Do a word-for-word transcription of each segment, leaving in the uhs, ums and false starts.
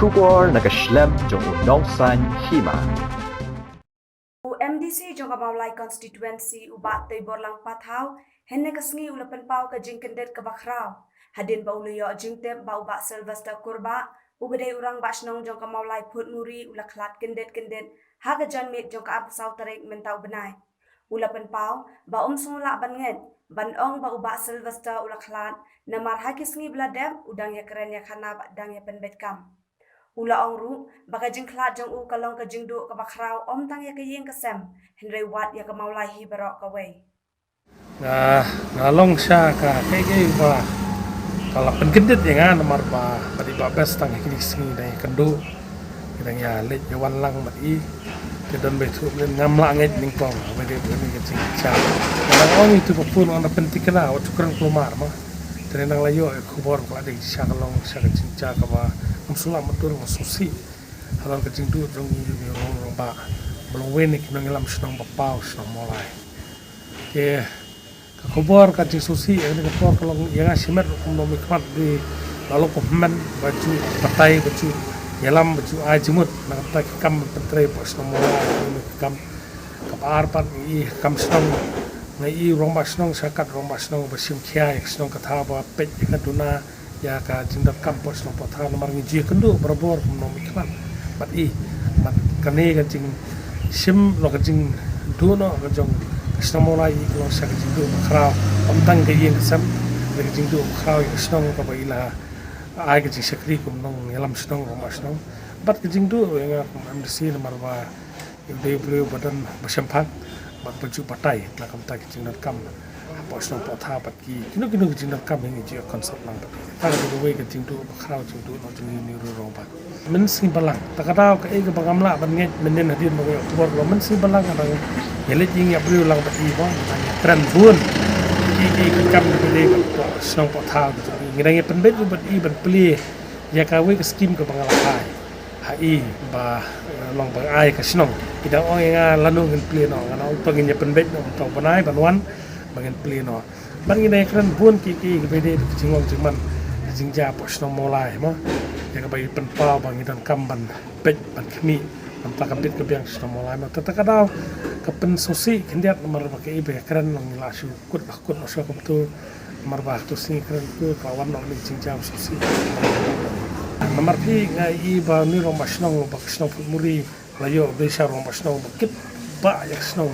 Khubor na ka shlem jong u nongsan hima. U M D C jong ka Mawlai constituency u Bah Teiborlang Pathaw, hynne ka sngi u la pynpaw ka jingkyndit kaba khraw hadien ba u la ïoh jingtip ba u Bah Sylvester Kurbah, u ba dei u rangbah shnong jong ka Mawlai Phutmuri, u la khlad kyndit kyndit ha ka janmiet jong ka arphew tarik mynta u bnai. U la pynpaw ba um sngew lah ban ngeit ban ong ba u Bah Sylvester u la khlad, namar ha ki sngi ba la dep u dang ïakren ïakhana bad dang ïapynbeit kam. U la ong ruh ba ka jingkhlad jong u ka long ka jingduh kaba khraw ym tang ïa ka ïing ka sem, hynrei wat ïa ka Mawlai hi baroh kawei. Nga, nga long sha ka, ka, ka, ba, ka la pynkyndit ïa nga namar ba, ba dei ba best tang ha kine ki sngi dang ïakynduh, dang ïaleit ïawan lang bad i. Te don ba ithuh mynnin ngam lah ngeit nyngkong, ba dei ba kane ka jingshah. Nga la ong itu ba pun ong da pynthikna, wat shu kren kulmar ma. Te nang la ïoh ïa ka khubor ba ka la dei sha ka long sha ka jingshah kaba ngam sngewlah mutdur, ngam sngewsih. Halor ka jingduh jong i, i rangbah, ba long wei na ki nongïalam shnong ba paw shnong Mawlai. Te ka khubor ka jingsngewsih ïa kane ka por ka long ïa nga shimet ruh kum u nongmihkhmat, dei la long kum u hynmen ba ju batai, ba ju ïalam, ba ju ai jingmut na ka bynta ki kam ban pyntrei hapoh shnong Mawlai, ki kam. Kaba ar pat, ngi i kam shnong, ngi i rangbah shnong sha kat rangbah shnong ba shim khia ïa ka shnong ka thaw, ba peit ïa ka duna ïa ka jingdonkam hapoh shnong hapoh thaw, namar ngi ju ïakynduh barabor kum u nongmihkhmat bad i. Bad kane ka jingshim noh, ka jingduh noh ka jong ka shnong Mawlai, i ka long sha ka jingduh ba khraw, ym tang ka ïing ka sem, ka jingduh ba khraw ïa ka shnong kaba i la ai ka jingshakri kum u nongïalam shnong, rangbah shnong. Bad ka jingduh ïa nga kum M D C namar ba i dei u briew ba don ba shemphang bad ba ju batai na ka bynta ki jingdonkam hapoh shnong hapoh thaw bad ki kino kino ki jingdonkam, ngi ju consult lang bad ki. Kata ka dei kawei ka jingduh ba khraw, jingduh noh jong ngi, ngi ruh rangbah. Mynsngi balang, ta ka daw kaei kaba ngam lah ban ngeit mynnin hadien ba nga ïoh khubor, mynsngi balang nga dang ïaleit ïing ïa briew lang bad i, ba nga dang ïakren bun ki, ki, ki kam ki dei bad hapoh shnong hapoh thaw ki jong ngi. Ngi dang ïapynbeit ruh bad i ban plie ïa kawei ka skim kaba nga la ai ha i ba, eh, long ba ai ka shnong. I dang ong ïa nga lano ngin plie noh, nga ong to ngin ïapynbeit noh, to bnai ban wan ba ngin plie noh. Bad ngi dang ïakren bun ki, ki, kiba dei ki jingong jingman, ki jingjia hapoh shnong Mawlai mo, ïa kaba i pynpaw ba ngi donkam ban peit ban khmih, namar ka bit ka biang shnong Mawlai mo. Te ta ka daw ka pynsngewsih khyndiat namar ba kaei ba ïakren long ngi la shu kut ba kut noh shuwa kumto. Namar ba ha kato ka sngi kren kut ka la wan noh une u jingjia ba sngewsih. Namar phi nga i ba une u rangbah shnong ba ka shnong Phutmuri la ïoh u dei sha u rangbah shnong ba kit ba ïa ka shnong.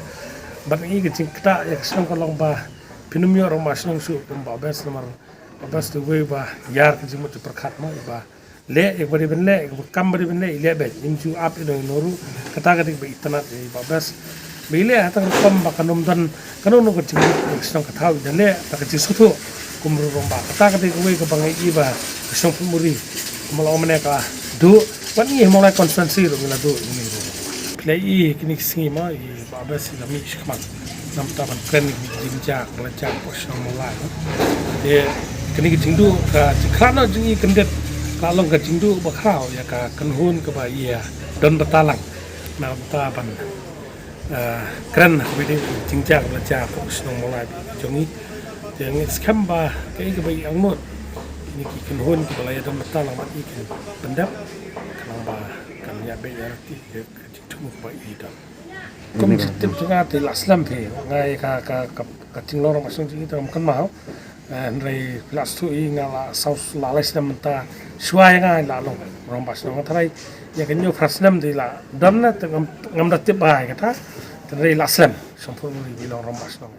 Bad nga i ka jingktah ïa ka shnong ka long ba phin ym ïoh rangbah shnong shuh kum Bah Best, namar Bah Best dei uwei ba ïar ka jingmut jingpyrkhat mo, i ba leh ïa kaba dei ban leh, ïa kaba kam ba dei ban leh i leh beit, im ju ap ïano ïano ruh. Kata ka dei ba itynnad ïa i Bah Best ba i leh ha kata ka rukom ba kan ym don kano kano ka jingmut ïa ka shnong ka thaw, i da leh da ka jingsngewthuh kum u rangbah. Kata ka dei kawei kaba nga i ba ka shnong Phutmuri kumba la ong mynne ka duh, wat ngi ha Mawlai constituency ruh ngi la duh ïa une u rangbah. Phi la i kine ki sngi mo, i Bah Best i la mih shakhmat namar ban kren ïa ki jingjia ba la jia hapoh shnong Mawlai. Te kane ka jingduh, ka jingkhlad noh jong i kyndit ka la long ka jingduh ba khraw ïa ka kynhun kaba i ïa don bynta lang na bynta ban, eh, kren ha kaba ïadei bad ka jingjia ba la jia hapoh shnong Mawlai jong i. Te nga skhem ba kaei kaba i angnud, kine ki kynhun kiba la ïa don bynta lang bad i kin pyndep, khnang ba kan ïa beh ïa rati ïa ka jingthmu kaba i don. Kum jingtip jong nga te i la slem phi, nga ïa ka, ka, ka, ka jinglong rangbah shnong jong i te ngam kynmaw. Eh, hynrei phi la sngewthuh i nga la saw la lai snem mynta shuwa ïa nga i la long rangbah shnong. Hynrei ïa ka hynñiew phra snem te i la don na te ngam, ngam da tip bha ïa kata. Hynrei i la slem, sngewthuh i long rangbah shnong.